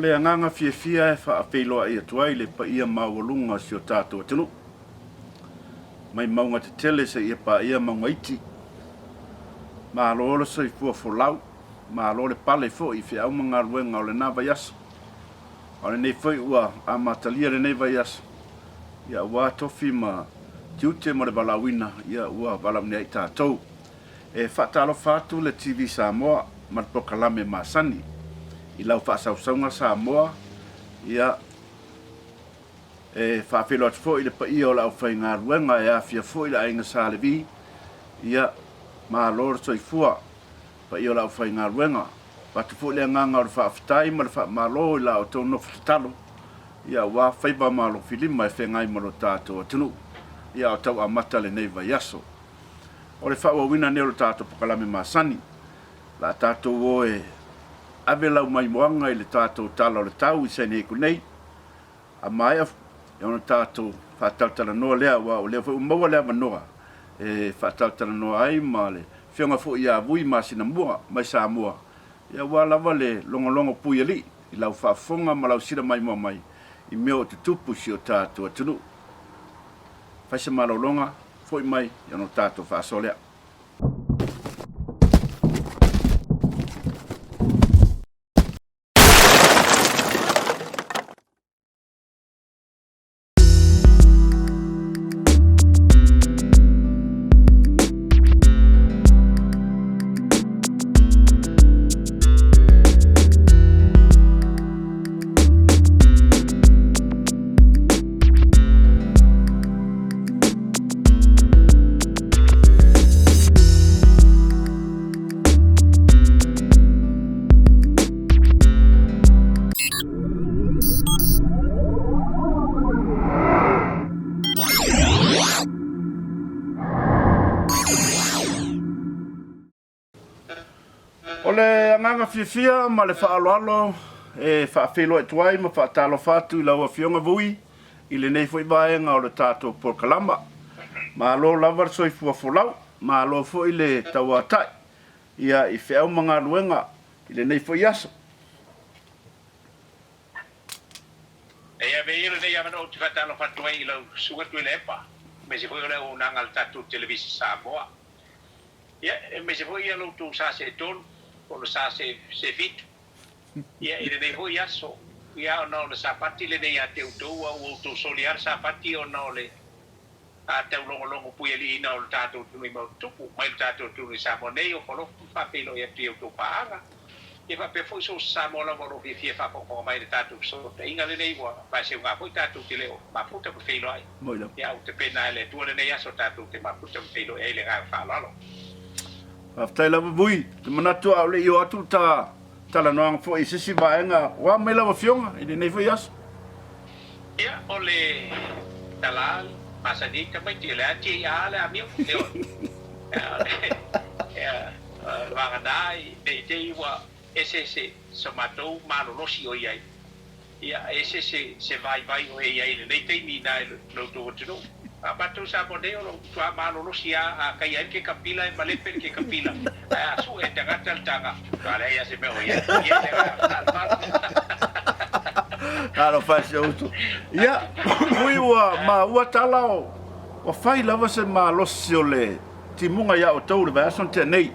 le agaga fiafia e faafeiloai atu ai le paia maualuga o si o tatou atunuu, mai mauga tetele seia paia mauga iti. Malo le soifua folau, malo le pale foi i feau ma galuega o lena vaiaso. A o lenei foi ua amatalia lenei vaiaso, ia aua tofi ma tiute mo le valaauina, ia ua valaauina ai tatou. E faatalofa atu le TV Samoa ma le polokalame masani i lau faasausauga Samoa, ia e faafeiloai atu foi i le paia o le aufaigaluega e aafia foi le Aiga Sa Levi, ia malo le soifua paia o le aufaigaluega. Avatu foi le agaga o le faafetai ma le faamalo i la outou nofo tatalo, ia aua faiva ma alofilima e feagai ma lo tatou atunuu, ia a o tau amata lenei vaiaso. O le faaauauina lenei o le tatou polokalame masani. O le a tatou o e ave lau maimoaga i le tatou Tala o le Tau i San Diego nei. A maea ona tatou faatalatalanoa lea, aua o lea foi ua maua le avanoa e faatalatalanoa ai ma le Afioga foi ia Vui Masinamua mai Samoa, aua lava le logologo pui alii i lau faafofoga ma lau sila maimoa mai i mea o tutupu i si o tatou atunuu. Fai se malologa, foi mai ona o tatou faasoa lea. O le agaga fiafia ma le faaaloalo e faafeiloai atu ai ma faatalofa atu i lau Afioga Vui i lenei foi vaega o le tatou polokalama. Malo lava le soifua folau, malo foi le tauatai ia i feau ma galuega i lenei foi aso. E ave ia lenei avanoa ou te faatalofa atu ai i lau Susuga Tuilaepa, aemaise foi o le auaunaga a le tatou Televisa Samoa. Ia, aemaise foi ia lo outou sa seetolu, po o le sa seefitu, ia, i lenei foi aso, ia, ona o le Sapati lenei ia te outou, a ua outou soli lava le Sapati ona o le taulogologo puialiiina o le tatou atunuu i Maututupu, mai le tatou atunuu i Samoa nei, o Folofu ma faafeiloai atu i outou paaga. Ia faapea foi so o se Samoa lava o lo o fiafia e faafogafoga mai i le tatou fesootaiga lenei, ua vaeseuga foi tatou te le o mafuta ma feiloai. Ia, ua tapena e le Atua lenei aso tatou te mafuta ma feiloai ai i le agaga faaaloalo. Faafetai lava Vui, ou te manatu a o le i oo atu le ta talanoaga foi i se isi vaega, ua mai lau Afioga i lenei foi aso. Ia, o le tala masani ai tamaiti, o le a tia le amio, ioe. Ia, vagana ne i te i ua ese se so matou malolosi o i ai, ia, ese se se vaivai o e i ai i lenei taimi inā i lo outou atunuu. A matou Samoa nei o lo o matua malolosi lava, a kaia ai le kekapila e malepe le kekapila, ae a sue e tagata le taga, matua leai lava se mea o i ai. Ia, le agaga faaaloalo. Talofa e si ou uso. Ia, ui ua maua tala o ua fai lava se malosi o le timuga ia outou i le vaiaso na tea nei.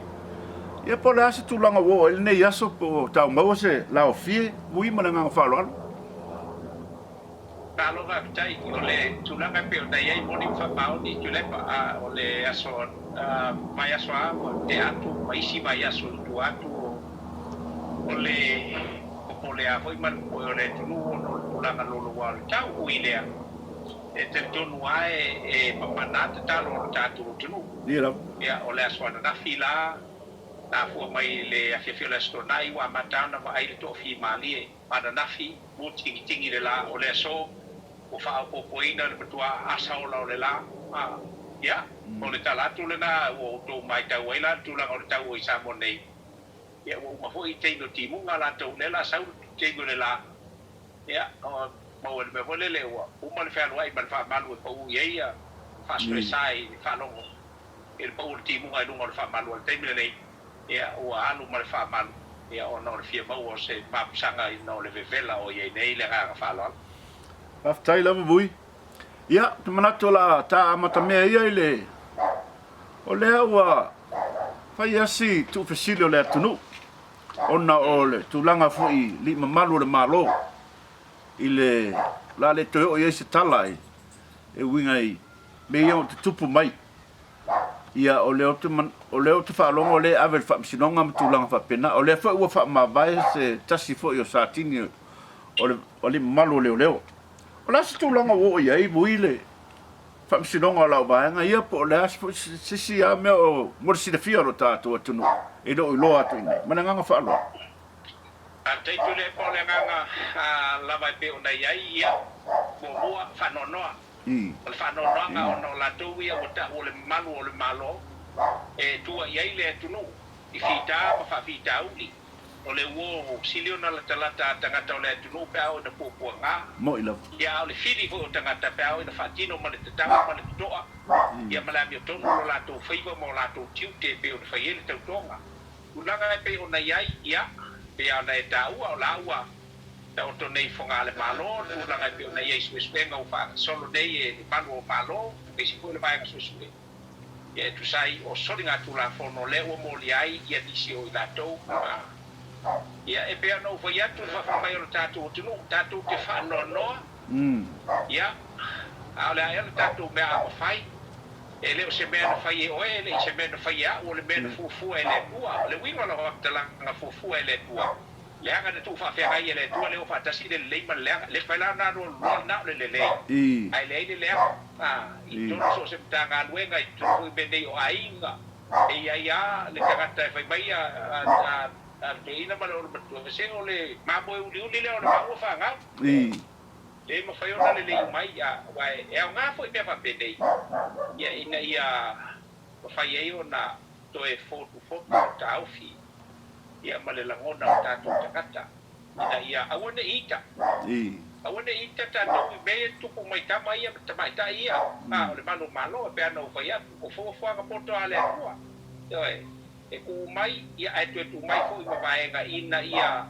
Ia po o le a se tulaga ua oo ai lenei aso po o tau maua se laofie, ui ma le agaga faaaloalo. Malo faafetai. O le tulaga e pei ona i ai, moni ma faamaoni Tuilaepa, a o le aso vaiaso lava ua tea atu ma isi vaiaso i tua atu o le popole lava foi ma le popoe o le atunuu ona o le tulaga louloua o le tau. Ui i lea, e talitonu lava e papana tatalo a le tatou atunuu. Ia, o le aso ananafi la, na afua mai i le afiafi o le Aso Toonai ua amata ona vaai le toafimalie ananafi mutigitigi le la o le aso ua faaopoopoina le matua asa ola o le la. A, ia, o le tala atu lena ua outou matau ai la le tulaga o le tau o i Samoa nei. Ia, ua uma foi taimi o timuga latou, lea la sau le taimi o le la. Ia, maua i le mea foi lele ua uma le fealuai ma le faamalu e pau i ai ia faastressa i le faalogo i le pau o le timuga i luga o le faamalu. A o le taimi lenei, ia, ua alu ma le faamalu. Ia, ona o le fia maua o se mapusaga ina o le vevela o i ai nei le agaga faaaloalo. Faafetai lava Vui. Ia, ou te manatu o le a ta amatamea ia i le, o lea ua fai lava si tuufesili o le atunuu ona o le tulaga foi i alii mamalu o le Malo i le, o le a le toe oo i ai se tala e uiga i mea ia o tutupu mai. Ia, o lea ou te, o lea ou te faalogo o lea e ave i le Faamasinoga ma tulaga faapena. O lea foi ua faamavae se tasi foi o Satini o le alii mamalu o leoleo. O le a se tulaga ua oo i ai Vui le Faamasinoga o lau vaega ia po o le a foi se isi lava mea o mo le silafia o lo tatou atunuu e le o iloa atu i inei. Ma le agaga faaaloalo. Faafetai Tuilaepa, o le agaga lava e pei ona i ai, ia, muamua, faanoanoa. O le faanoanoaga ona o latou ia ua tau o le mamalu o le Malo e tua i ai le atunuu i fita ma faafitauli. O le uo sili ona latalata a tagata o le atunuu pe a oo ina puapuaga. Moni lava. Ia, a o le fili foi o tagata pe a oo ina faatino ma le tatau ma le totoa, ia ma le amiotonu lo latou faiva ma o latou tiute e pei ona fai ai le tautoga. Tulaga e pei ona i ai, ia, pei lava ona e taua, o la ua taoto nei i Fogalemalo le tulaga e pei ona i ai suesuega ua faagasolo nei e le malu o Malo, aemaise foi o le Vaega Suesue, ia e tusa ai o soligatulafono lea ua molia ai ia nisi o i latou ma ia e pei ona ou fai atu i le faafofoga mai o le tatou atunuu, tatou te faanoanoa, ia, a o le a ea le tatou mea a mafai? E le o se mea na fai e oe, e le i se mea na fai e au, o le mea na fuafua e le Atua. O le uiga o lau faamatalaga fuafua e le Atua, Leaga na tuu faafeagai e le Atua le o faatasi le lelei ma le leaga. Le mafai la ona alualu loa lena o le lelei, ae leai le leaga. I totonu o so o se Matagaluega, i totonu foi o mea nei o aiga, e i ai lava le tagata e fai mai a le toeaina ma le olomatua, se o le mamoe uliuli lea o le maua fanau. Le mafai ona lelei uma ai, aua e aoga foi mea faapenei, ina ia mafai ai ona toe fotufotu le taofi ia ma le lagona o tatou tagata ina ia aua ne i ita. Aua ne i ita tatou i mea ia e tutupu mai tama ia ma tamaitai ia, a o le malu o Malo, e pei ona ou fai atu, o fuafuaga poto a le Atua, ioe, e tuu mai, ia ae toe tuu mai foi ma vaega ina ia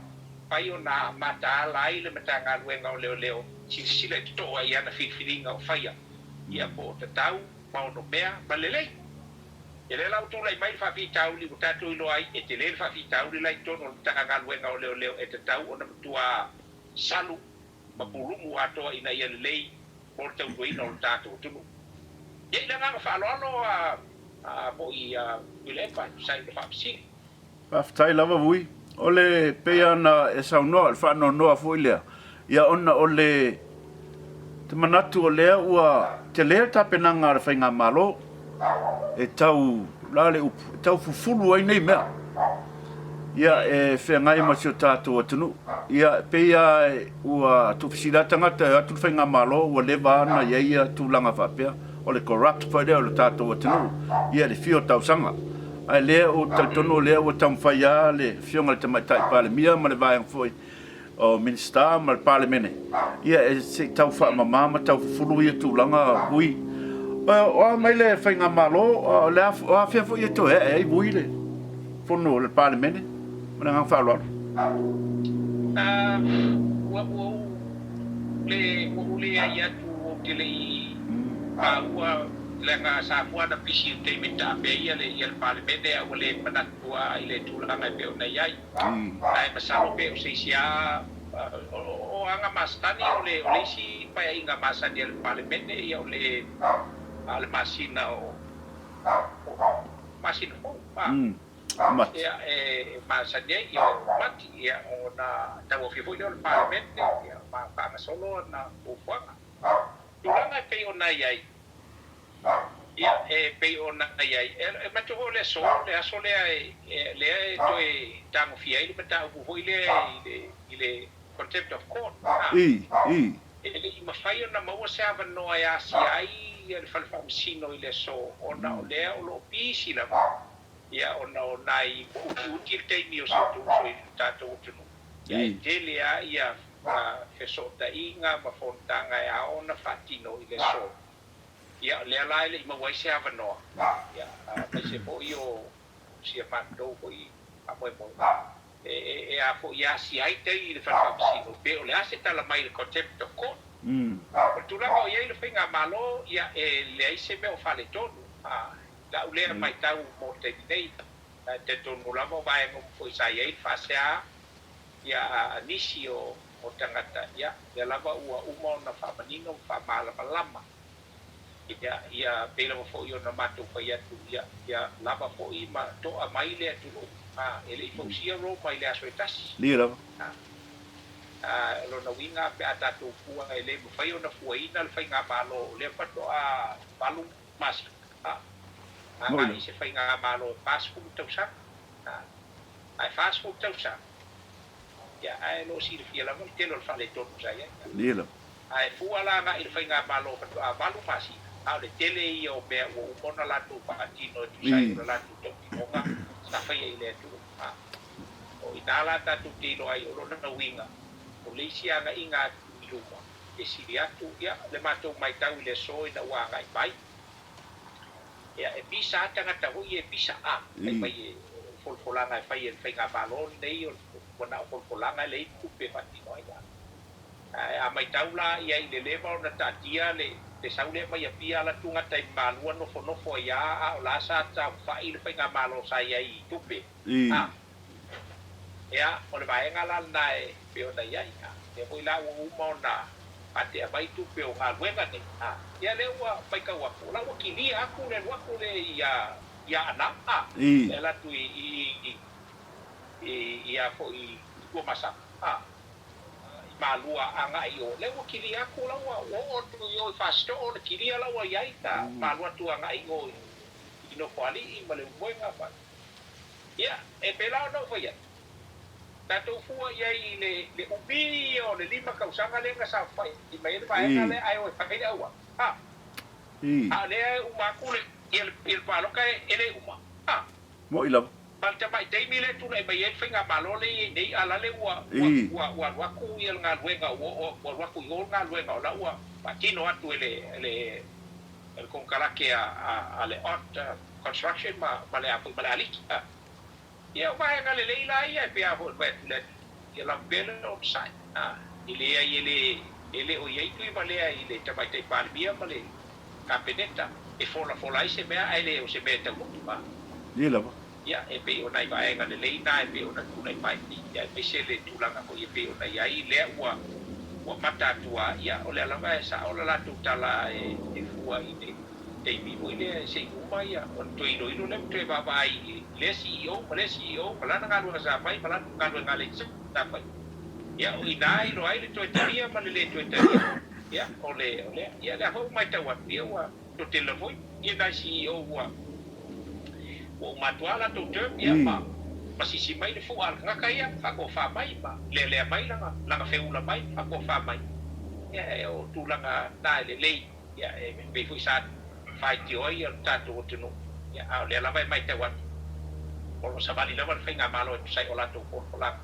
mafai ona mataala ai le Matagaluega o Leoleo, silasila i totoa i ana filifiliga o faia, ia po o tatau ma onomea ma lelei. Ia lea la ua tulai mai le faafitauli ua tatou iloa ai e tele le faafitauli la i totonu o le Matagaluega o Leoleo e tatau ona matua salu ma pulumu atoa ina ia lelei mo le tautuaina o le tatou atunuu. Ia i le agaga faaaloalo a foi Tuilaepa e tusa ai ma le faafesili. Faafetai lava Vui. O le pei ona e saunoa o le faanoanoa foi lea, ia ona o le te manatu o lea ua tele le tapenaga a le Faigamalo e tau, o le a le upu, e tau fufulu ai nei mea, ia e feagai ma si o tatou atunuu. Ia e pei lava ua tuufesili lava tagata e o atu le Faigamalo ua leva lava ona i ai ia tulaga faapea, o le corrupt foi lea o le tatou atunuu ia i le fia o tausaga. Ae lea ou te talitonu o lea ua taumafai lava le Afioga i le Tamaitai Palemia ma le vaega foi o Minisita ma le Palemene, ia e se i tau faamama ma tau fufulu ia tulaga Vui. O a mai le Faigamalo, o afea foi e toe ae ai Vui le Fono o le Palemene? Ma le agaga faaaloalo. Ua ou leai atu ou te le i maua Leaga sa fua ana pisi i le taimi na taape ai ia le Palemene a ua le manatu a i le tulaga e pei ona i ai. Ae masalo pe o se isi a o aga masani o le o le isi paeaiga masani a le Palemene ia o le a le masina o masina fou a ia e masani ai ia o Mati ia ona tauaofia foi lea o le Palemene ia ma faagasolo ana fuafuaga. Tulaga e pei ona i ai. Ia, e pei ona i ai, e manatua foi o le aso, le aso lea e, lea e toe tagofia ai le mataupu foi lea i le, i le Contempt of Court, a. I, i. E le i mafai ona maua se avanoa e asia ai le Fale Faamasino i le aso, ona o lea o lo o pisi lava, ia, ona o nai, ua utiuti le taimi o si o tatou uso i le tatou atunuu. Ia, e tele lava ia fesootaiga ma fonotaga e ao ona faatino i le aso. Ia, o lea la e le i maua ai se avanoa, ia, aemaise foi o si a matou foi faamoemoe. E a foi e asia ai tai i le Fale Faamasino, pe o le a se tala mai i le Contempt of Court. O le tulaga o i ai le Faigamalo, ia, e leai se mea o faaletonu. I lau lea matau mo le taimi nei, ae talitonu lava o vaega uma foi sa i ai le faasea ia a nisi o tagata, ia, lea lava ua uma ona faamanino ma faamalamalama. Ia, ia pei lava foi ona matou fai atu, ia, ia lava foi ma to'a mai le atunuu, a, e le i fausia Roma i le aso e tasi. Lia lava. A, a, o lona uiga, pe a tatou fua, e le mafai ona fuaina le faigamalo, o lea faatoa 8 masina, a, agai i se faigamalo e 40 tausaga, a, ae 40 tausaga, ia, ae o lo o silafia lava le tele o le faaletonu sa i ai. Lia lava. Ae fua la agai i le faigamalo faatoa 8 masina, a o le tele ia o mea ua uma ona latou faatino e tusa ai o le latou tautinoga sa faia i le atunuu. A o i ina la tatou te iloa ai o lona uiga, o le isi agaiga atu i luma e sili atu ia le matou matau i le aso ina ua agai mai. Ia e pisa a tagata foi ia e pisa a fai mai e folafolaga e fai e le faigamalo lenei o ua na o folafolaga e leai ni tupe e faatino ai. Ae a matau la i ai i le leva ona taatia le sau lea mai Apia ala atu gata i Malua nofonofo ai a a o la sa taufai le faigamalo sa i ai i tupe a ea o le vaega la lena e pei ona i ai a lea foi la ua uma ona faatea mai tupe o galuega nei a ia lea ua maitau atu o la ua kilia atu le alu atu lea i a i Aana a e ala atu i i i i a foi i Tuamasaga a. I Malua agai i o. Lea ua kilia atu la ua oo atu i o i Fasitoo le kilia la ua i ai ta ma alu atu agai i o i Nofoalii ma Leulumoega ma Ia, e pēlā ona ou fai atu, tatou fua i ai i le le umi ia o le lima tausaga lea na saofai mai ai le vaega lea ae o e fai le auala. A, a o lea e uma atu le ia le ia le palota e le uma. A. Moʻi lava. Ma le tamai taimi lea e tulai mai ai le faigamalo lea e i ai nei, a la le ua, ua, ua, ua alu atu ia le galuega, ua, ua, ua alu atu i o le galuega, o la ua faatino atu e le, e le, e le konekarate a, a, a le Ott Construction ma, ma le a foi, ma le Aliki. Ia, o vaega lelei la ia e pei lava foi ona fai atu le, ia lava pea le onosai. A, e leai e le, e le o i ai Tuivalea i le Tamaitai Palemia ma le Kapeneta e folafola ai se mea ae le o se mea e taunuu. A. Ia lava. Ia, e pei o nai vaega lelei na e pei ona tulai mai, ia aemaise le tulaga foi e pei ona i ai lea ua ua mata atu a, ia, o lea lava e sao le latou tala e e fua i le taimi foi lea se i uma ia ona toe iloilo lea ma toe vaavaai i lea CEO ma lea CEO ma lana galuega sa fai ma lana galuega a le sa fai. Ia, o i ina e iloa ai le toe talia ma le lē toe talia. Ia, o le, o lea, ia lea foi ua matau atu, ia ua toatele foi ia nai CEO ua, ua uma atu lava latou term, ia ma, ma sisi mai le fu'a a le tagata ia, faatofa mai ma lealea mai lana, lana feula mai, faatofa mai. Ia, e o tulaga na e lelei, ia, e pei foi sa faitio ai ia le tatou atunuu, ia, a o lea lava e matau atu, o lo o savali lava le faigamalo e tusa ai o latou folafolaga.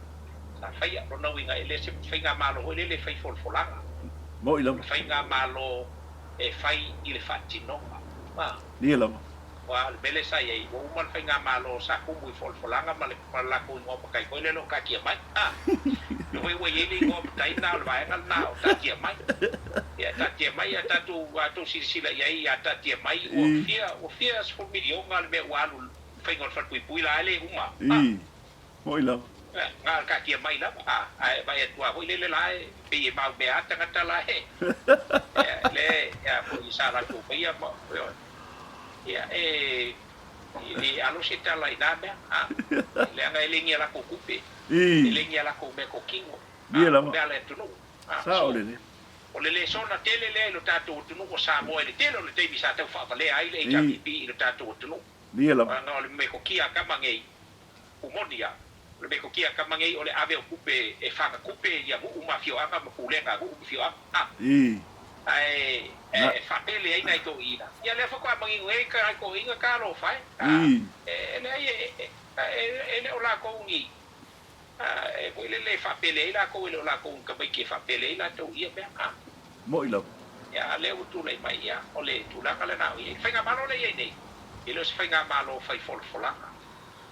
Sa faia, lona uiga e le se faigamalo foi lele e fai folafolaga. Moʻi lava. O le faigamalo e fai i le faatinoga. A. Lia lava. Aua o le mea lea sa i ai, ua uma le faigamalo sa tumu i folafolaga ma le ma le latou igoa matai foi lea o lo o taatia mai. A. Lea foi ua i ai le igoa matai lena o le vaega lena o taatia mai. Ia taatia mai a tatou a tou silasila i ai ia taatia mai ua fia ua fia sefulu miliona le mea ua alu i le faiga o le falepuipui la e le uma. A. Moʻi lava. Na o le taatia mai lava, a, ae vaai atu lava foi lele la e pei e mau mea a tagata la e, le, a foi sa latou faia ma, ia, e, e alo se tala i na mea, a, leaga e le ni a latou tupe, e le ni a latou mea tokino, a, o mea a le atunuu, a, so, o le lesona tele lea i lo tatou atunuu o Samoa i le tele o le taimi sa tau faavalea ai le HRPP i lo tatou atunuu, leaga o le metotia a tama nei, U moni a, o le metotia a tama nei o le ave o tupe e faga tupe ia nuu ma afioaga ma pulega a nuu ma afioaga a. Ae e faapele ai nai toeaiina. Ia lea faatoa manino nei ka nai toeaiina talofa e. A, e leai e, e le o latou ni, e foi lele e faapele ai latou e le o latou ni tamaiti e faapele ai latou i ia mea. A. Moʻi lava. Ia, a lea ua tulai mai, ia, o le tulaga lena o i ai. Le faigamalo lea e i ai nei, e le o se faigamalo fai folafolaga.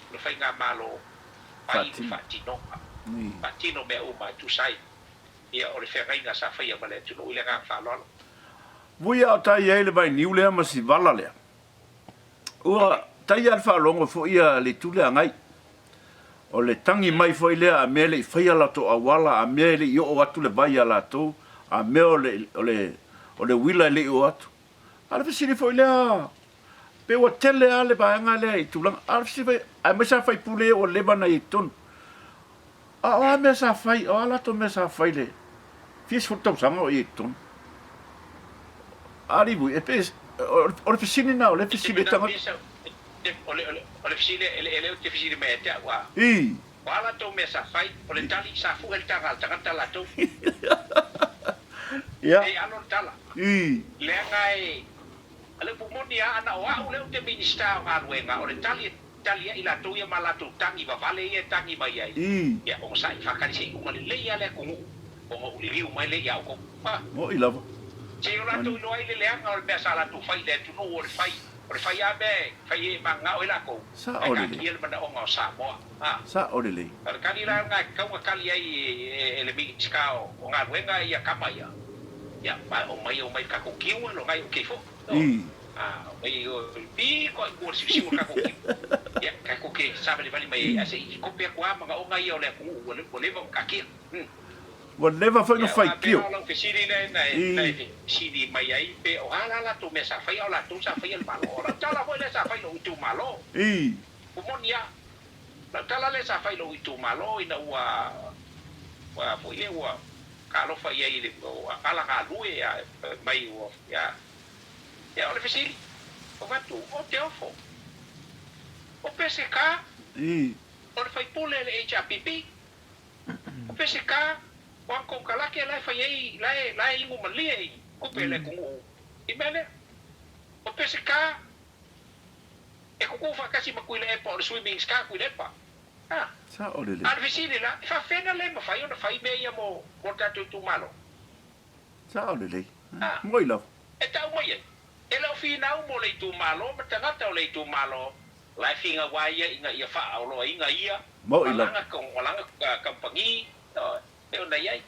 O le faigamalo Fai le faatinoga, faatino mea uma e tusa ai ia o le feagaiga sa faia ma le atunuu i le agaga faaaloalo. Vui a o tai ai le vainiu lea ma si vala lea. Ua tai a le faalogo foi a le itu lea agai. O le tagi mai foi lea a mea e le i faia latou auala, a mea e le i oo atu le vai ia latou, a mea o le, o le, o le uila e le i oo atu. A o le fesili foi lea, pe ua tele lava le vaega lea i tulaga, a o le fesili foi, aemaise lava faipule ia ua leva ona i ai i totonu. A o a mea sa fai, o a latou mea sa fai i le fia sefulu tausaga o i ai i totonu? Alii Vui, e pei, o le fesili lena o lea e fesili ai tagata. O le fesili, e le o te fesili mai ia te au, a o a latou mea sa fai, o le tali, sa fue le taga a le tagata latou. E alo le tala. Leaga e, o le upu moni lava, ana o au lea ou te Minisita o Galuega, o le tali e tali ai latou ia ma latou tagi vavale ia e tagi mai ai, ia onosai, faatali se i uma lelei lava le atunuu ona ou liliu mai lea ia outou. Moni lava. Se i o latou iloa ai le leaga o le mea sa latou fai i le atunuu, o le fai, o le fai lava mea e fai ai e mananao ai latou, ae taatia le manaoga o Samoa. Sao lelei. O le tali la lena e tatau ona tali ai e le Minisita o Galuega ia tama ia, ia ma omai omai i le tatou kiu e logai ok foi. Omai pito lava i tua i le siusiu o le tatou kiu. Ia tatou te savalivali mai ai ae se i kope atu lava manaoga ia o le atunuu ua leva ona taatia. Ua leva foi ona faitio. Ia, o lau fesili lea na e fesili mai ai, pe o a la latou mea sa faia, o latou sa faia le Malo. O lau tala foi lea sa fai i lou itumalo. Ua moni lava. Lau tala lea sa fai i lou itumalo ina ua ua foi lea ua talofa i ai i le ala galue a mai ua ia. Ia o le fesili, o fatu o te ofo, o Peseta, o le faipule le HRPP, o Peseta, o ana konekarate la e fai ai, la e la e inu malie i tupe a le atunuu i mea lea. O Peseta, E kukū faatasi ma Tuilaepa, o le Sui Minisita Tuilaepa. A. Sao lelei. A o le fesili la, e faafefea ona le mafai ona fai mea ia mo mo le tatou itumalo? Sao lelei. A. Moi lava. E tau mai ai, e le o finau mo le itumalo ma tagata o le itumalo la e finau ai ia ina ia faaoloaina ia Moi lava. ma lana kamupani, e pei ona i ai.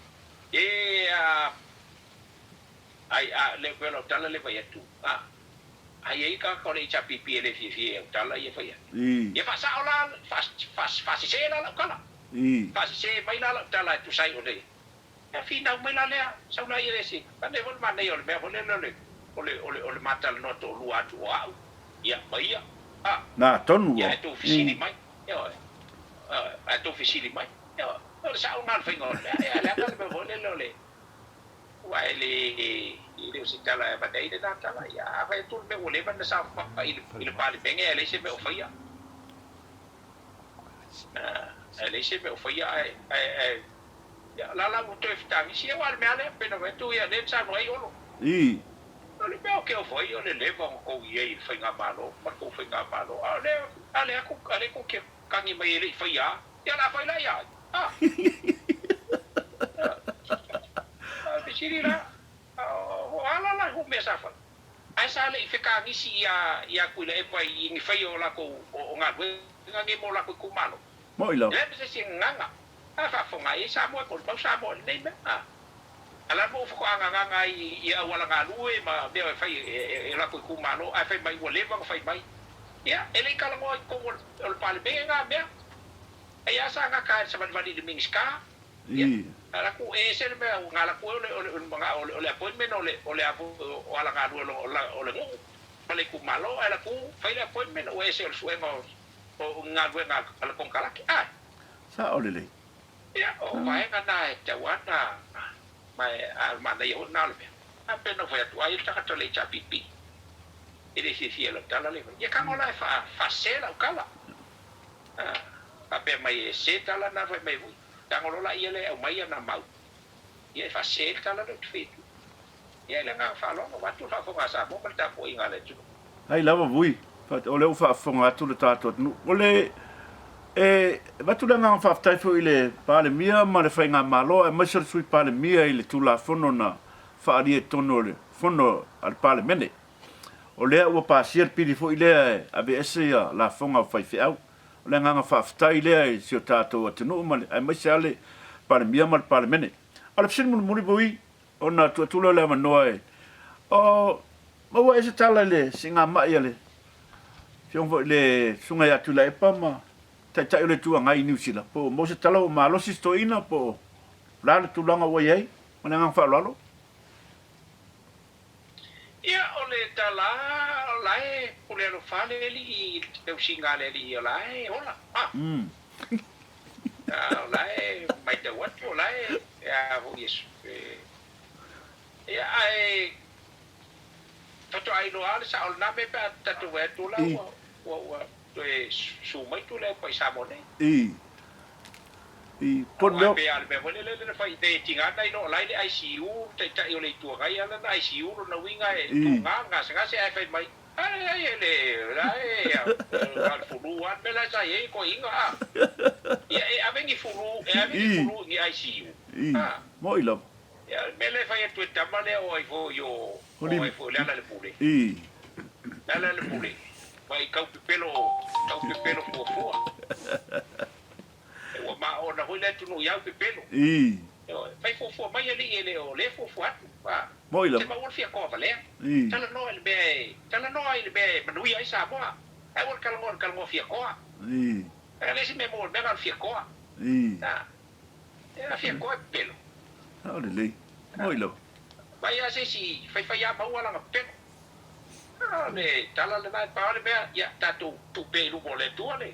E a ai a le pei o lau tala le fai atu, a. A i ai tagata o le HRPP e le fiafia i au tala ia fai atu. Ia faasao la, faasese la lau tala. Faasese mai la lau tala e tusa ai o le. Ia finau mai la lea, sau la ia le ese. Manaia foi le manaia o le mea foi lele o le, o le, o le, o le ma talanoa toalua atu o au, ia, ma ia. A. Na tonu ua. Ia ae tou fesili mai. Ioe. Ae tou fesili mai. Ioe. O le sao lena o le faiga o le mea. Ae leaga le mea foi lele o le. Aua e le, e le o se tala e avane ai lena tala. Ia, a fai atu le mea ua leva ona saofai i le Palemene ae leai se mea o faia. Ae leai se mea o faia ae, ae, ae, ia, la la ua toe fetagisi. Aua o le mea lea, pei ona fai atu, ia, lea na saunoa ai Olo. O le mea ou te ofo ai, o le leva ona tou i ai i le faigamalo ma le tou faigamalo. A o lea, a lea a lea tou te tagi mai e le i faia lava. Ia o le a fai la ia ai? A! A fesili la, o a la la mea sa fai? Ae sa le i fekagisi ia ia Tuilaepa i ni faia o latou o galuega nei mo latou itumalo. Moi lava. E leai ma se isi gagana. A faafofoga ai Samoa e molimau Samoa i lenei mea. A! A la ua faatoa gagana ai i auala galue ma mea e fai e latou itumalo ae fai mai ua leva ona fai mai. Ia, e le i talanoa i totonu o le Palemene na mea. Ai a sa gata ai le savalivali i le Minisita. Ia, ala atu e ese le mea na ala atu ai o le manao o le appointment o le o le a foi o ala galue o le nuu ma le itumalo ae ala atu fai le appointment ua ese o le suega o galuega a le konekarate. Ae. Sao lelei. Ia, o vaega na e tatau lava ona, ma e, a o le manaia foi lena o le mea. A pei ona ou fai atu, ai le tagata o le HRPP e le fiafia i lau tala lea fai. Ia tago la e faa, faasese lau tala. A, faapea mai e sese tala na fai mai foi. Tago loa laia lea e aumai ana mau. Ia e faasese ai le tala lea ou te fai atu. Ia i le agaga faaaloalo, vaeatu le faafofoga a Samoa ma le tapuaiga a le atunuu. Hai lava Vui, o lea ua faafofoga atu le tatou atunuu. O le, e avatu le agaga faafetai foi i le Palemia ma le Faigamalo aemaise o le Sui Palemia i le Tulafono na faaalia i totonu o le Fono a le Palemene. O lea ua pasia le pili foi lea e aveese ia lafoga a faifeau. O le agaga faafetai lea i si o tatou atunuu ma le, aemaise lava le Palemia ma le Palemene. A o le fesili mulimuli Vui, ona tuu atu lea o le avanoa e, o maua ea se tala i le siigamai a le Afioga foi i le Susuga ia Tuilaepa ma Taitai o le Itu Agai i Niu Sila, po o maua se tala ua malosi si toeaina po o le a le tulaga ua i ai? Ma le agaga faaaloalo. Ia, o le tala o la e pule alofa le alii i le tausiga a le alii, o la e ola. A, o la e matau atu, o la e, a foi e, ia, ae faatoa iloa lava le sao o lena mea pe a tatou vaai atu la ua, ua, ua toe su mai Tuilaepa i Samoa nei. I, po o le mea. Aua e pei lava o le mea foi lele na fai, e tiga na iloa o la e i le ICU le taitai o le Itu Agai, a la na ICU lona uiga e tuga le gasegase ae fai mai, a leai e le, o la e, na o le fulu lava le mea la sa i ai e toeaiina, a. Ia e ave ni fulu, e ave ni fulu i ni ICU, a. Moni lava. Ia, o le mea lea e fai atu e tama lea o ai foi o, o ai foi o Lealailepule. Lealailepule, mai tau pepelo, tau pepelo fuafua. Ua maona foi le atunuu i au pepelo. Ioe, fai fuafua mai alii e le o lea fuafua atu. A, Moi lava. Se maua le fiakoa valea. Talanoa i le mea e, talanoa i le mea e manuia ai Samoa. Ae aua le talanoa i le talanoa fiakoa. E leai se mea maua i le mea na o le fiakoa. A, e fiakoa e pepelo. Sao lelei. Moi lava. Mai lava se isi faifai lava maua lana pepelo. A, o le tala lena e pau le mea, ia tatou tuu pea i luma o le Atua le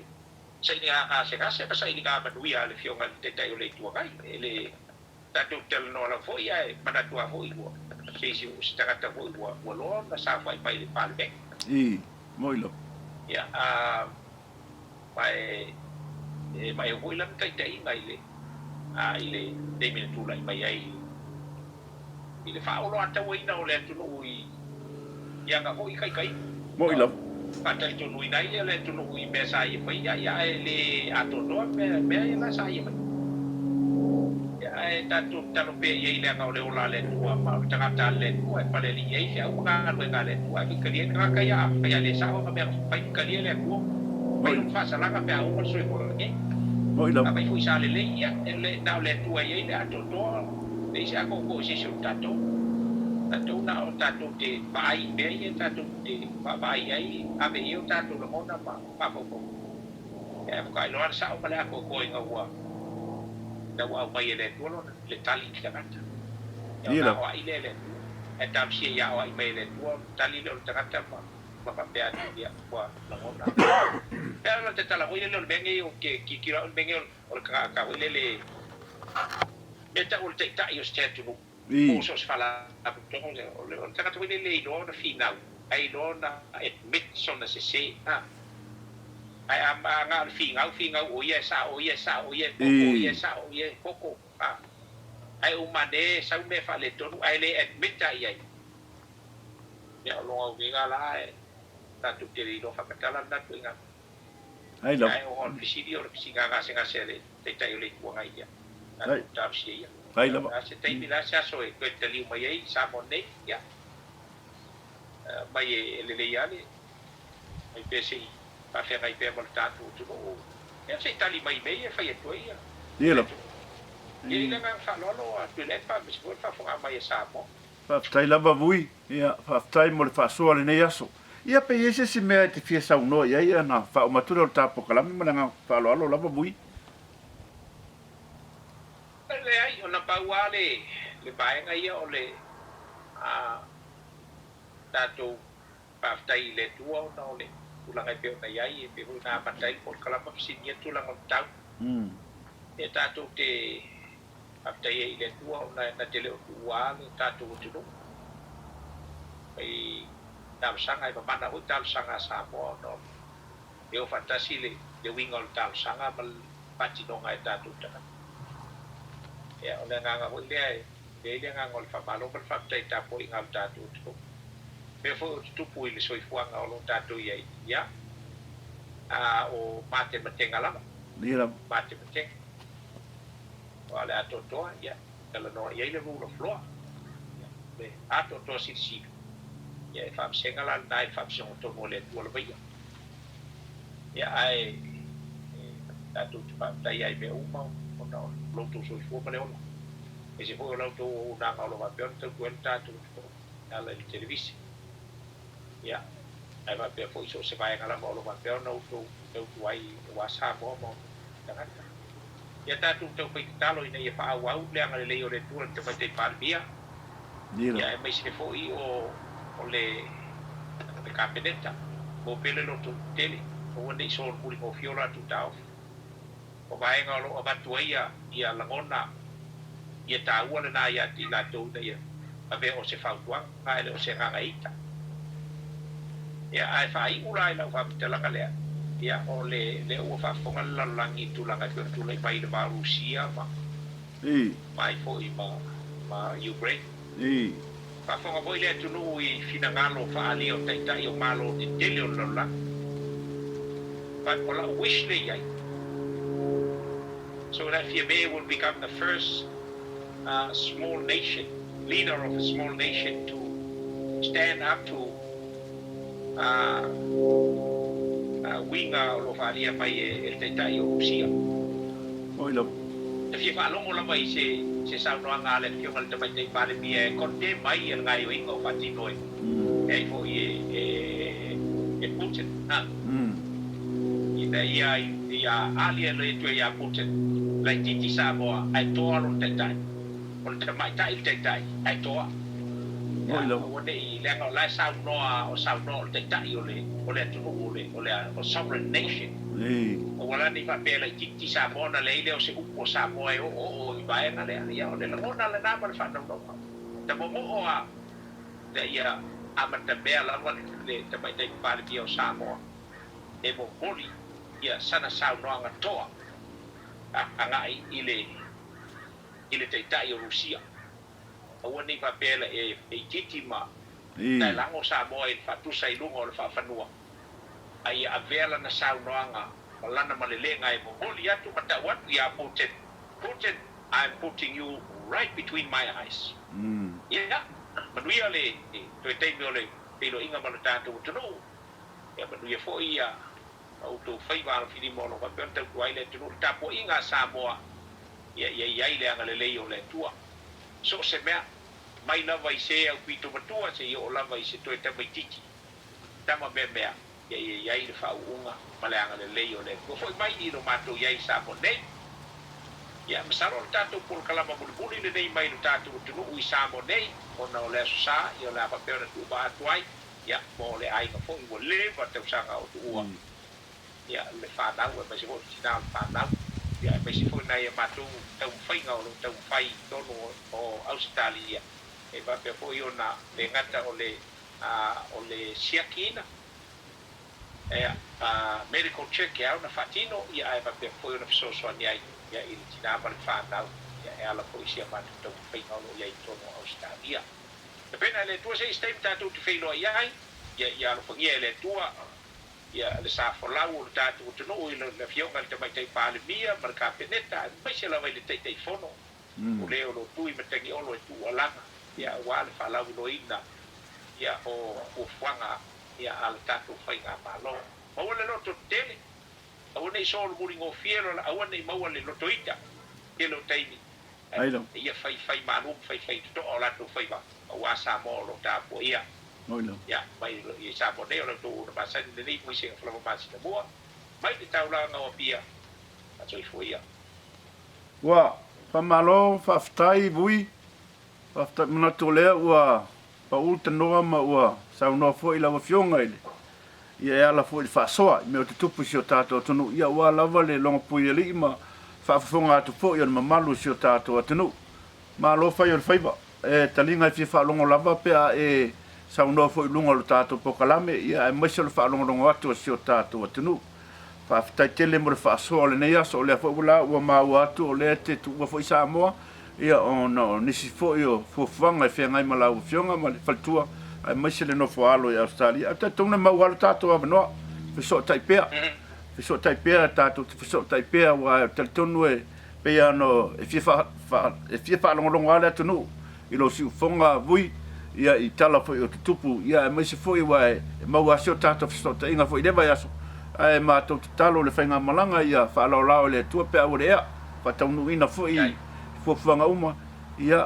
sailiga gasegase ma sailiga manuia a le Afioga i le Taitai o le Itu Agai. E le tatou talanoa lava foi ae manatu lava foi ua se isi o se tagata foi ua ua loa ona saofai mai i le Palemene. I, moi lava. Ia, a, ma e, e maea foi lana taitaiga i le, a, i le taimi na tulai mai ai i le faaoloatauaina o le atunuu i i ana foi taitaiga. Moi lava. Faatalitonuina ai lea o le atunuu i mea sa ia faia, ia ae le atoatoa mea mea ia la sa ia faia. Ia ae tatou tatalo pea i ai leaga o le ola a le Atua ma o le tagata a le Atua e palealii ai feau ma galuega a le Atua ae faitalia ai le tagata ia afai a le sao ana mea na fai faitalia le Atua fai lona faasalaga pe a uma le soifua nei. Moi lava. Afai foi sa lelei ia e na o le Atua e i ai le atoatoa. Leai se atoatoa i se isi o tatou. Tatou na o tatou te vaai i mea ia tatou te vaavaai ai, ave i ai o tatou lagona ma mafaufauga. Ae faatoa iloa le sao ma le atoatoa ina ua ina ua aumai e le Atua lona le tali i le tagata. Ia ona aoai lea e le Atua. Ae talosia ia aoai mai e le Atua ona tali lea o le tagata ma ma faapea atu, ia, ua lagona. Pei lava o le tatala foi lele o le mea nei ou te tilotilo au i le mea nei o le tagata foi lele Mea tau o le taitai o se atunuu, po o so o se faalapotopotoga, o le tagata foi lele e iloa ona finau, ae iloa ona admit sona sese. A. Ae a na o le finau, finau o ia e sao, o ia e sao, o ia e poto, o ia e sao, o ia e poto. A. Ae uma ane sau mea faaletonu ae le admit lava i ai. Ia, o lona uiga la, e tatou te le iloa faamatala lena ituaiga mea. Ai lava. Ae o le fesili o le fesiga gasegase a le Taitai o le Itu Agai ia Ai. tatou talosia ia. Ai lava. O le a se taimi, o le a se aso e toe taliu mai ai i Samoa nei, ia, mai e lelei lava le mai pea se i faafeagai pea ma le tatou atunuu. Ia se i tali mai i mea ia e fai atu ai ia Ia lava. Ia i le agaga faaaloalo a Tuilaepa aemaise foi le faafofoga mai a Samoa. Faafetai lava Vui, ia faafetai mo le faasoa i lenei aso. Ia pe i ai se isi mea e te fia saunoa i ai ona faauma atu lea o le ta polokalame ma le agaga faaaloalo lava Vui. Leai, ona pau lava le le vaega ia o le a tatou faafetai i le Atua ona o le tulaga e pei ona i ai, e pei foi ona amata ai le polokalama fesiligia tulaga o le tau. E tatou te Faafetai ai i le Atua ona na te le o tuua le tatou atunuu mai talosaga, e mamana foi talosaga a Samoa ona e o faatasi le uiga o le talosaga ma le faatinoga e tatou tagata. Ia, o le agaga foi lea e i ai le agaga o le faamalo ma le faafetai i tapuaiga a le tatou atunuu. Mea foi o tutupu i le soifuaga o lo o tatou i ai, ia, a o matematega lava, matematega. Aua o le atoatoa, ia, talanoa i ai le rule of law. Ia, le atoatoa silisili, ia, e faavasega la lena i le faamasinoga tonu a le Atua lava ia. Ia, ae Tatou te faafetai ai i mea uma ona o lo outou soifua ma le ola, aemaise foi o la outou auaunaga o lo o faapea ona tautua ai le tatou atunuu e ala i le televise. Ia, ae faapea foi so o se vaega lava o lo o faapea ona outou tautua ai aua Samoa ma ona tagata. Ia tatou taufai tatalo ina ia faaauau le agalelei o le Atua i le Tamaitai Palemia, ia aemaise foi o le Kapeneta. Maua pea le loto tele, aua ne i solomuli gofie o latou taofi. O vaega o lo o avatu ai ia lagona ia taua lena ia te i latou ina ia avea o se fautuaga ae le o se agaga e ita. Ia, ae faaiu la i lau faamatalaga lea, ia, o le, lea ua faafofoga le lalolagi i tulaga e pei ona tulai mai i le va o Rusia ma, ma ai foi ma, ma Ukraine. Faafofoga foi le atunuu i finagalo faaalia o taitai o Malo tetele o le lalolagi. But o lau wish lea i ai, so that Fiamē will become the first small nation, leader of a small nation to stand up to uiga o lo o faaalia mai e le Taitai o Rusia. Oi lava. E fia faalogo lava i se se saunoaga a le Afioga i le Tamaitai Palemia e condemn ai le gaoioiga o faatino e ai foi e e Putin ina ia ia ali atu ai ia Putin laitiiti Samoa ae toa lona Taitai. O le tamaitai le taitai, ae toa. Ia, aua ne i, leaga o la e saunoa, o saunoa o le taitai o le, o le atunuu, o le, o le, o sovereign nation. Aua la ne i faapea e laitiiti Samoa ona leai lea o se upu a Samoa e oooo i vaega lea. Ia, o le lagona lena ma le faanaunauga. Tamomo'o a ina ia amatamea lava le Tamaitai Palemia o Samoa e momoli ia sana saunoaga toa agai i le i le Taitai o Rusia. Aua ne i faapea e itiiti ma taelago Samoa i le faatusa i luga o le faafanua, a ia avea lana saunoaga ma lana malelega e momoli atu ma tau atu ia Putin, Putin, I'm putting you right between my eyes. Ia, manuia le toe taimi o le feiloaiga ma lo tatou atunuu, ia manuia foi ia outou faiva alofilima o lo o faapea ona tautua ai le atunuu i le tapuaiga a Samoa. Ia ia i ai le agalelei o le Atua. So o se mea, mai lava i se aupito matua seia oo lava i se toe tamaitiiti, tama meamea, ia ia i ai le faauuga ma le agalelei o le Atua. Foi mai i lo matou i ai i Samoa nei. Ia, masalo o le tatou polokalama mulimuli lenei mai lo tatou atunuu i Samoa nei, ona o le Aso Sa, ia o le a faapea ona tuuvaa atu ai, ia, mo le aiga foi ua leva tausaga o tuua. ia le fanau aemaise foi o le tina o le fanau, ia aemaise foi nai a matou taumafaiga o lo o taumafai i totonu o Ausetalia, e faapea foi ona le gata o le o le siakiina, ia medical check e ao ona faatino, ia ae faapea foi ona fesoasoani ai ia i le tina ma le fanau, ia e ala foi i si a matou taumafaiga o lo o i ai i totonu o Ausetalia. Tapena e le Atua se isi taimi tatou te feiloai ai, ia ia alofagia e le Atua Ia, le sa folau o le tatou atunuu i le Afioga i le Tamaitai Palemia ma le Kapeneta, aemaise lava i le Taitaifono, o le o lo o tu i Matagiolo e tuualaga, ia, aua le faalauiloaina, ia, o fuafuaga, ia, a le tatou Faigamalo. Maua le loto tele, aua ne i solomuligofie lola, aua ne i maua le loto ita, tele o taimi, ae ia faifai malu ma faifai totoa o latou faiva, aua Samoa o lo o tapuaia. Ia, mai i Samoa nei o la outou ona masani lenei muisega falafa masina mua, mai le taulaga o Apia, a soifua ia. Ua faamalo faafetai Vui, faafetai manatu o lea ua pau le tanoa ma ua saunoa foi lau afioga i le ia e ala foi i le faasoa i mea o tutupu i si o tatou atunuu ia aua lava le logopui alii ma faafofoga atu foi o le mamalu o si o tatou atunuu. Malo fai o le faiva. E taliga e fia faalogo lava pe a e saunoa foi i luga o le tatou polokalame, ia aemaise o le faalogologo atu a si o tatou atunuu. Faafetai tele mo le faasoa o lenei aso, o lea foi la ua maua atu o lea e te tuua foi Samoa, ia ona o nisi foi o fuafuaga e feagai ma lau Afioga ma le faletua, aemaise le nofo alo i Ausetalia. Ae talitonu e maua lava lo tatou avanoa, fesootai pea, fesootai pea, tatou te fesootai pea, aua e talitonu e pei lava ona e fia e fia faalogologo lava le atunuu i lou siufofoga Vui, ia i tala foi o tutupu, ia aemaise foi aua e maua lava si o tatou fesootaiga foi i lea vaiaso. Ae matou tatalo i le faigamalaga ia faalaolao e le Atua peau o le ea, faataunuuina foi i fuafuaga uma, ia,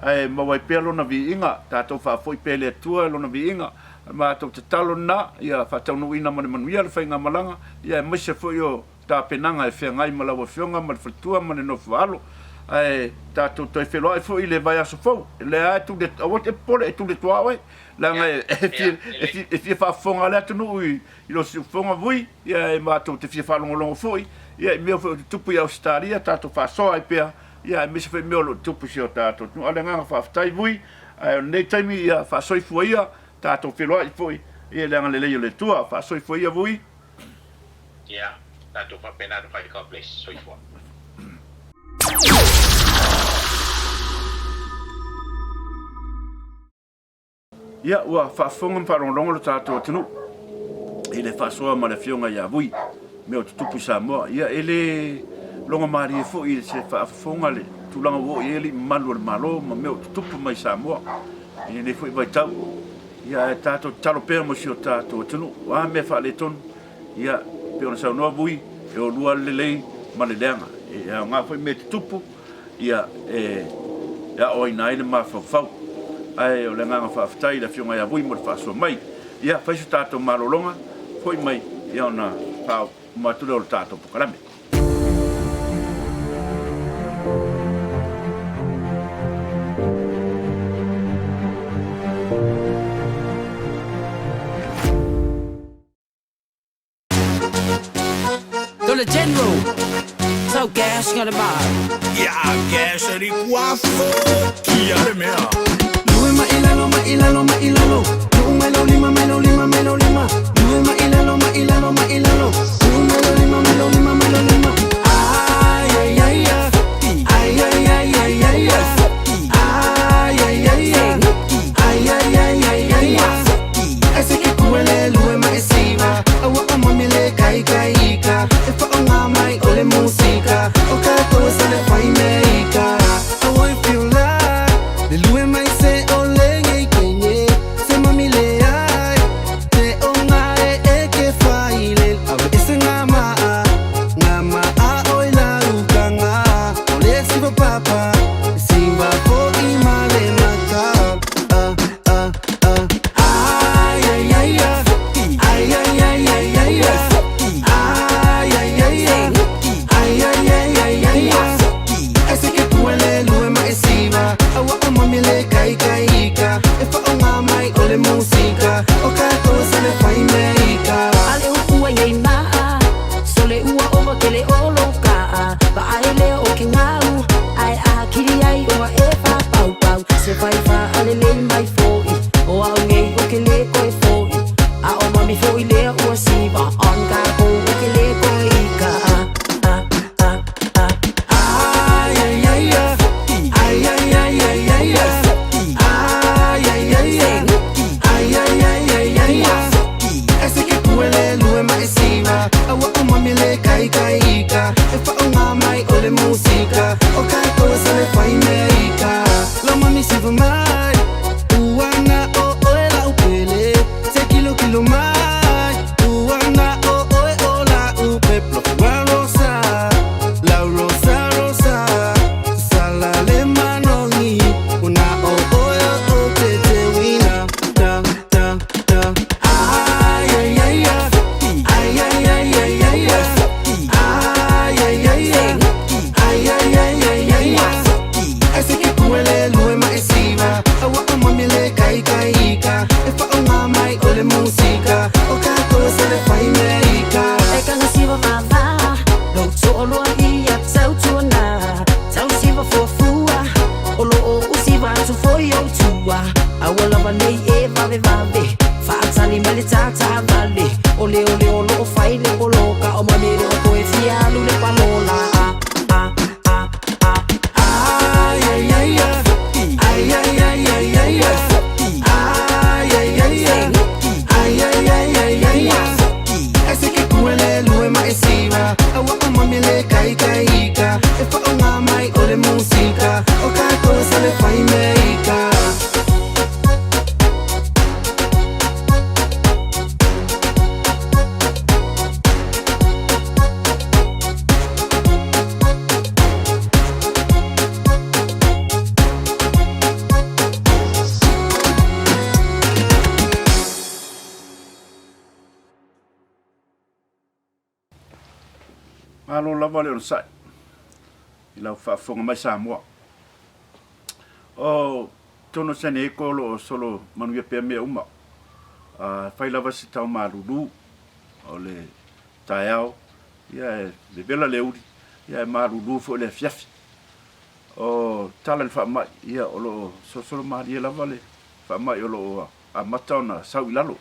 ae maua ai pea Lona viiga, tatou faafoi pea i le Atua Lona viiga. O le matou tatalo lena, ia faataunuuina ma le manuia le faigamalaga, ia aemaise foi o tapenaga e feagai ma lau Afioga ma le faletua ma le nofo alo. Ae tatou toe feiloai foi i le vaiaso fou. O lea lava e tuli atu, aua e te popole, e tuli atu lava oe, leaga e fia faafofoga le atunuu i lou siufofoga vui, ia e matou te fia faalogologo foi ia i mea foi o tutupu i Ausetalia, tatou faasoa ai pea, ia aemaise foi mea o lo o tutupu i si o tatou atunuu. A o le agaga faafetai vui, ae o lenei taimi ia faasoifua ia, tatou feiloai foi i le agalelei o le Atua. Faasoifua ia vui. Ia, tatou faapena ona fai. God bless. Soifua. Ia, ua faafofoga ma faalogologo lo tatou atunuu i le faasoa ma le Afioga ia Vui, mea o tutupu i Samoa. Ia, e le logomalie foi i se faafofoga le tulaga ua oo i ai alii mamalu o le Malo ma mea o tutupu mai Samoa i lenei foi vaitau. Ia, ae tatou tatalo pea mo si o tatou atunuu. O a mea faaletonu, ia, pei ona saunoa Vui, e o lua le lelei ma le leaga. E aoga foi mea tutupu, ia, e aoaina ai le mafaufau. Ae o le agaga faafetai i le Afioga ia Vui mo le faasoa mai. Ia, fai se tatou malologa, foi mai, ia ona faauma atu lea o le tatou polokalame. To the general Tau gas ngā le mā Ia gas ri kua fuki a le mea. Lue ma ilalo ma ilalo ma ilalo Nu'u mai lo lima mai lo lima mai lo lima Lue ma ilalo ma ilalo ma ilalo Nu'u mai lo lima mai lo lima mai lo lima Ai ai ai ai Ai ai ai ai ai Ai ai ai ai Ai ai ai ai ai ai Se ke kuele lue ma e siva Aua o mami le kai kai ika E whaonga mai o le musika O ka koe sa le whai me ika Aua e feel like Le lue mai se o le ngei kenye Se mami le ai Te o ngā e e ke whai le Awe e se ngā maa Ngā maa oi la uka ngā O le siva papa Siva fo i ma le maka Ah, ah, ah Ai, ai, ai, ai Ai, ai, ai, ai, ai, ai Ai, ai, ai, ai Ai, ai, ai, ai, ai, ai Se ke kuele lue ma e siva Aua o mami le kai kai ika E whaonga mai o le musika O ka koe sa le whai me ika Ale upu ai ei maa Sole ua ova kele o lo kaa Va ae lea o ke ngau Ae a kiri ai oa e wha pau pau Se whai wha ale lei mai foi O au ngei o ke le koe foi A o mami foi lea ua siva On ka kou o ke le koe i ka ah, ah, ah, ah. Ai, ai, ai, ai Ai, ai, ai, ai, ai, ai Ai, ai, ai, ai Ai, ai, ai, ai, ai, ai Se ke kuele lue ma e siva Aua o mami le kai kai ika E whaonga mai o le musika O ka koe sa le whai me ika Lau mami siva mai Uana o oe la upele Se kilo kilo mai Uana o oe o la upe Plofu rosa La rosa rosa Sala le manongi Una o oe o te te wina Ta ta ta Ai ai ai ai Ai ai ai ai ai ai Ai ai ai ai Ai ai ai ai ai ai Se ke kuele lue ma e siva Aua o mami le kai kai ika E whaonga mai o le musika O ka koe sa le whai me ika E kanga siva vava Lo to'oloa ia tau tuana Tau siva fuafua O lo o usiva atu foi o tua Aua lava nei e vave vave Faatali mai le tata vale O le o le o lo o fai le poloka O mami le o koe fia alu le palola Ah, ah, ah, ah. Ai ai ai ai Ai ai ai ai ai ai Ai ai ai ai Ai ai ai ai ai ai Se ke kuele lue ma e siva Aua o mami le kai kai ika E whaonga mai o le musika O ka koe sa le whai me ika. Malo lava le onosai i lau faafofoga mai Samoa. O totonu o San Diego o lo o solo manuia pea mea uma. E fai lava se tau malulu o le taeao, ia e vevela le uli, ia e malulu foi le afiafi. O tala i le faamai, ia o lo o solosolo malie lava le faamai o lo o amata ona sau i lalo.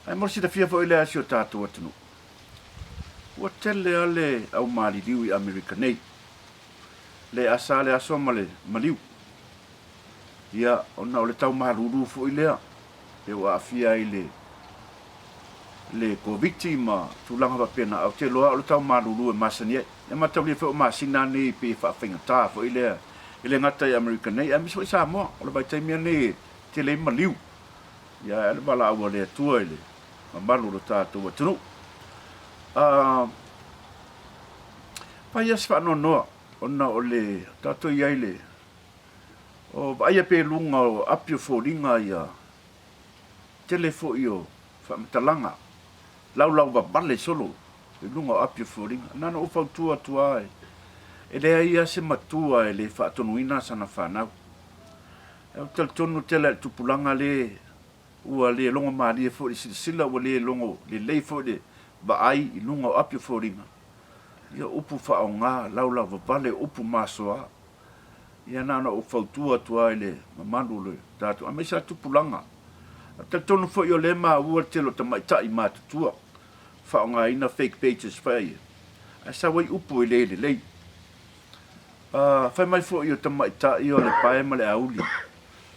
Ae mo le silafia foi lea a si o tatou atunuu, ua tele lava le au maliliu i Amerika nei, le asa le aso ma le maliu. Ia, ona o le tau malulu foi lea, pe ua aafia ai le le Koviti ma tulaga faapena, ae ou te iloa o le tau malulu e masani ai. E mataulia foi o masina nei e pei e faafaigata foi lea, e le gata i Amerika nei, aemaise foi Samoa. O le vaitaimi lava lenei e tele ai maliu, ia ae le valaau a le Atua i le mamalu o lo tatou atunuu. Fai lava se faanoanoa ona o le tatou i ai le o vaaia pea i luga o api o foliga ia tele foi o faamatalaga laulau vavale solo i luga o api o foliga. Na ona ou fautua atu lava e leai lava se matua e le faatonuina sana fanau. Ae ou te talitonu tele lava i le tupulaga le ua le logo malie foi i le silasila, ua le logo lelei foi i le vaai i luga o api o foliga, ia upu faaaoga laulau vavale, upu masoa. Ia na ona ou fautua atu lava i le mamalu o le tatou, aemaise lava tupulaga. Ou te talitonu foi o lea e maua le tele o tamaitai matutua faaaogaina fake pages fai ia, ae sau ai upu e le lelei. Fai mai foi o tamaitai o le pae ma le auli,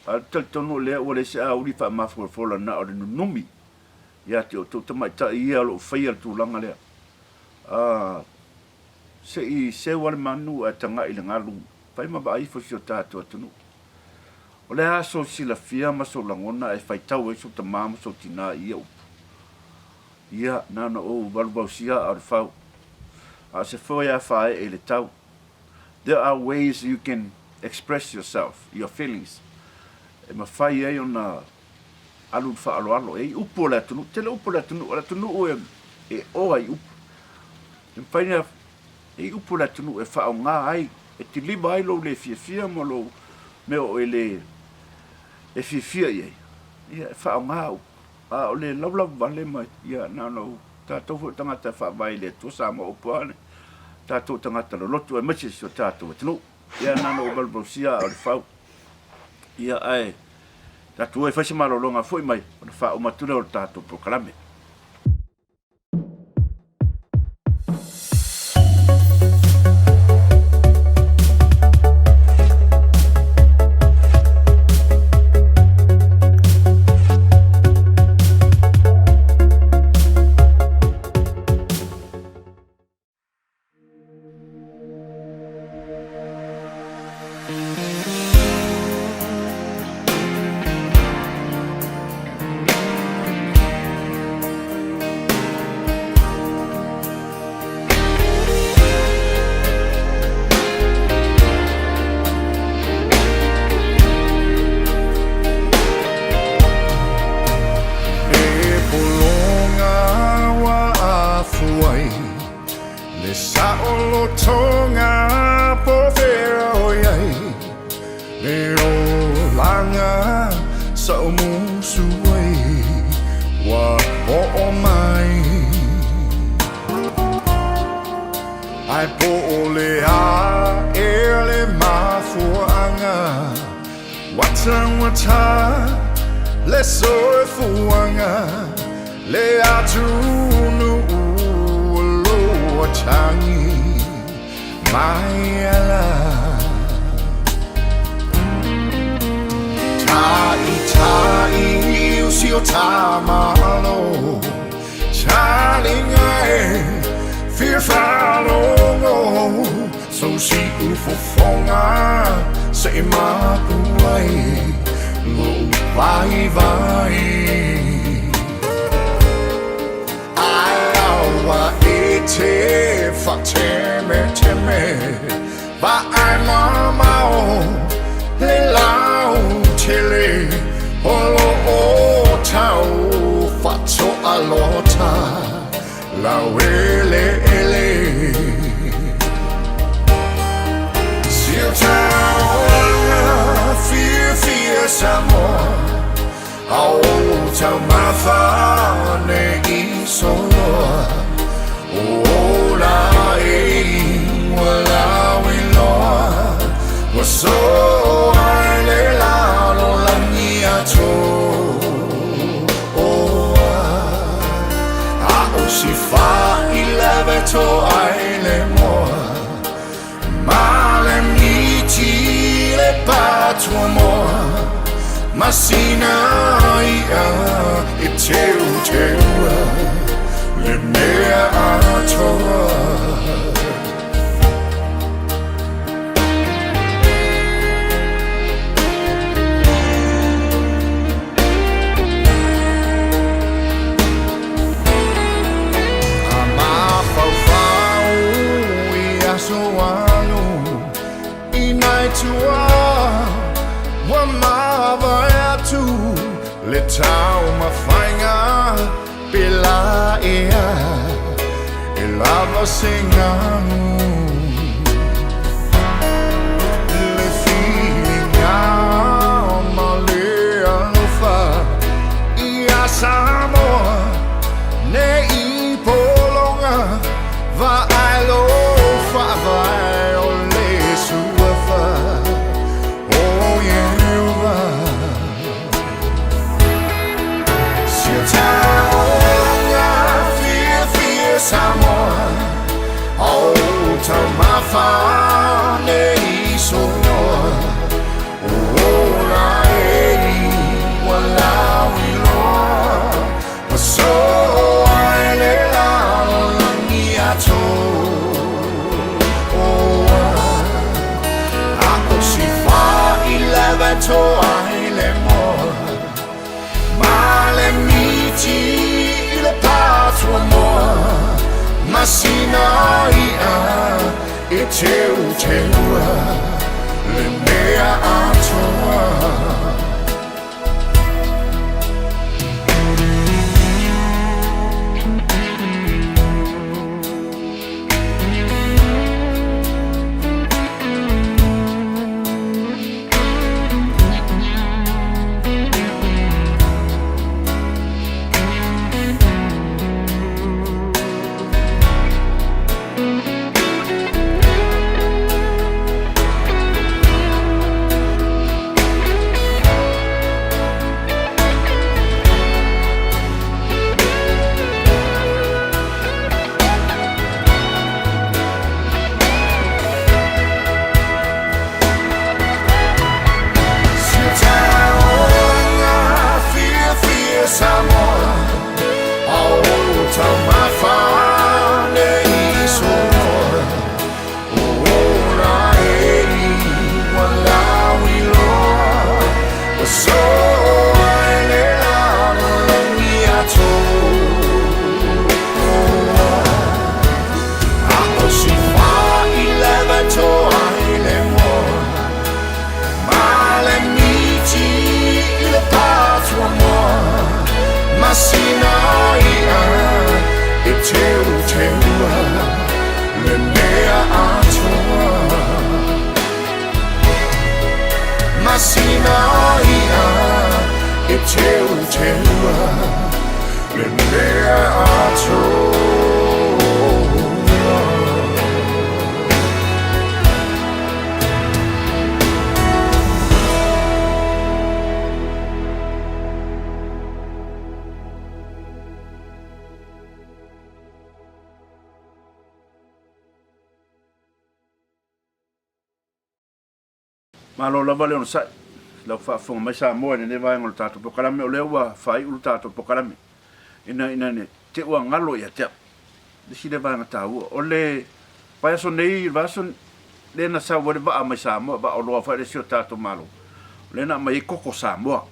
ae ou te talitonu o lea ua leai se auli faamafolafola na o le nunumi ia te outou tamaitai ia o lo o faia le tulaga lea. Se i seu lava le manu ae tagai i le galu, fai ma vaai ifo i si o tatou atunuu. O le a sou silafia ma sou lagona e faitau ai sou tama ma sou tina i ia upu? Ia, na ona ou valuvausia aa o le fau, a o se foe a faaee i le tau. There are ways you can express yourself, your feelings, e mafai ai ona alu i le faaaloalo. E i ai upu o le atunuu, tele upu o le atunuu, o le atunuu e oa i upu. E mafai ona i ai upu o le atunuu e faaaoga ai, e kiliva ai lou le fiafia ma lou mea o e le e fiafia i ai, ia e faaaoga upu. A o le laulau vale ma, ia na ona ou, tatou foi o tagata e faavae i le Atua Samoa upu ane, tatou tagata lolotu aemaise si o tatou atunuu. Ia na ona ou valuvalusia aa o le fau. Ia ae tatou o e fai se malologa foi mai ona faauma atu lea o le tatou polokalame. E pologa ua afu ai Le saolotoga po fea o i ai Le olaga sa ou musu ai Ua oo mai Ae po o le a ea le mafuaaga Ua taugata le soifuaga Le atunuu o lo o tagi mai ala Ta'ita'i o si o ta Malo Talinga e fia faalogo Sou si'u fofoga se i mapu ai Lo'u vaivai Ae aua e te faatemeteme Vaai mamao le lautele O lo'o tau faatoalota Laueleele. A o taumafa nei soloa O ola e ua lauiloa Ua soa i le lalolagi atoa A o si faʻilave toa ai le moa Ma le miti le patuamoa Ma sina iʻa e teuteua le mea atoa. A mafaufau i aso alu i nai tua ua mavae atu le taumafaiga pela ea e lava se ganu le filiga ma le alofa ia Samoa nei pologa vaai lo faavae o le suafa o Ieova. Si o taulaga fiafia Samoa o taumafa nei soloa O ola e ua lauiloa Ua soa i le lalolagi atoa A o si faʻilave toa i le moa Ma le miti i le patuamoa Ma sina iʻa e teuteua le mea atoa. Si o taulaga fiafia Samoa A o taumafa nei soloa O ola e ua lauiloa Ua soa i le lalolagi atoa A o si faʻilave toa i le moa Ma le miti i le patuamoa Ma sina iʻa e teuteua le mea atoa Ma sina iʻa e teuteua le mea atoa. Malo lava le onosai i lau faafofoga mai Samoa i lenei vaega o le tatou polokalame, o lea ua faaiu le tatou polokalame ina ina ne te ua galo ia te au. Le isi lea vaega taua, o le vaiaso nei, le vaiaso lea na sau ai le vaa mai Samoa, vaa oloa foi le isi o tatou Malo, o lea na aumai ai koko Samoa.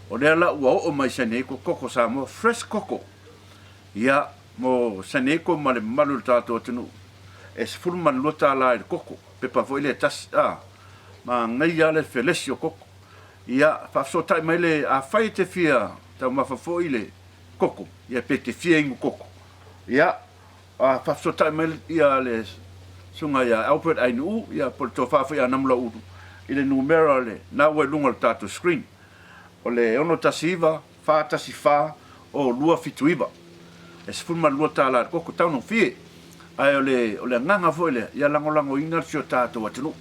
O lea la ua oo mai San Diego koko Samoa, fresh koko. Ia, mo San Diego ma le mamalu o le tatou atunuu, e $12 i le koko, pepa foi lea e tasi, a, manaia lava le felesi o koko. Ia, faafesootai mai le, afai e te fia taumafa foi i le koko, ia pe te fia inu koko, ia, faafesootai mai ia le susuga ia Albert Ainuu, ia po o le tofa foi ia Namulauulu, i le numera o le, na ua i luga o le tatou screen. O le 619 414 o 279. E $12 le koko, taugofie. Ae o le, o le agaga foi lea, ia lagolagoina si o tatou atunuu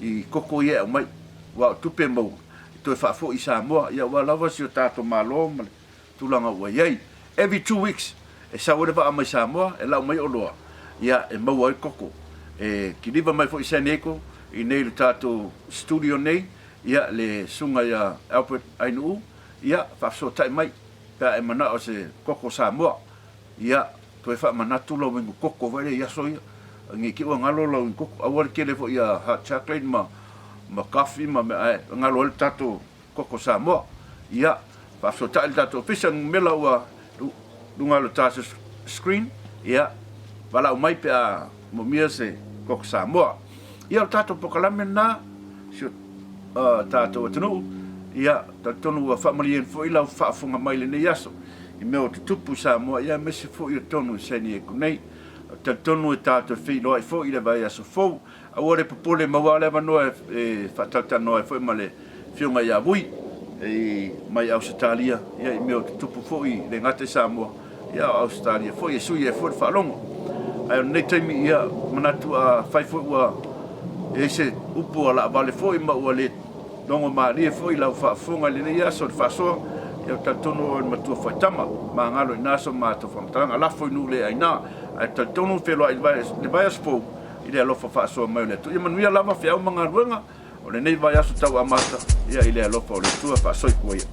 i koko ia e aumai, aua o tupe e maua e toe faafoi i Samoa, ia aua lava si o tatou Malo ma le tulaga ua i ai. Every 2 weeks e sau ai le vaa mai Samoa e lau mai oloa, ia, e maua ai koko. E kiliva mai foi i San Diego i nei le tatou studio nei, ia, le susuga ia Albert Ainuu, ia, faafesootai mai pe a e manao se koko Samoa. Ia, toe faamanatu lau inu koko foi lea i aso ia, ne i te i ua galo lau inu koko. Aua le tele foi ia hot chocolate ma coffee ma mea ae galo ai le tatou koko Samoa. Ia, faafesootai le tatou ofisa numera ua luga o le tatou screen, ia, valaau mai pe a moomia se koko Samoa. Ia, o le tatou polokalame lena, si o tatou atunuu, ia, talitonu ua faamalieina foi lau faafofoga mai i lenei aso i mea o tutupu i Samoa, ia aemaise foi o totonu i San Diego nei. Talitonu e tatou te feiloai foi i le vaiaso fou. Aua le popole, maua lava le avanoa e faatalatalanoa ai foi ma le Afioga ia Vui mai Ausetalia, ia i mea o tutupu foi e le gata i Samoa, ia o Ausetalia foi, e sui ai foi le faalogo. Ae o lenei taimi, ia, manatu afai foi ua i ai se upu ua laavale foi ma ua le logo malie foi i lau faafofoga i lenei aso i le faasoa, ia ou talitonu o oe le matua faitama, magalo i ina so matou faamatalaga, lafo i nuu le aina, ae talitonu feloai i le vaiaso fou i le alofa faasoa mai o le Atua. Ia manuia lava feau ma galuega o lenei vaiaso tau amata, ia i le alofa o le Atua faasoifua ia.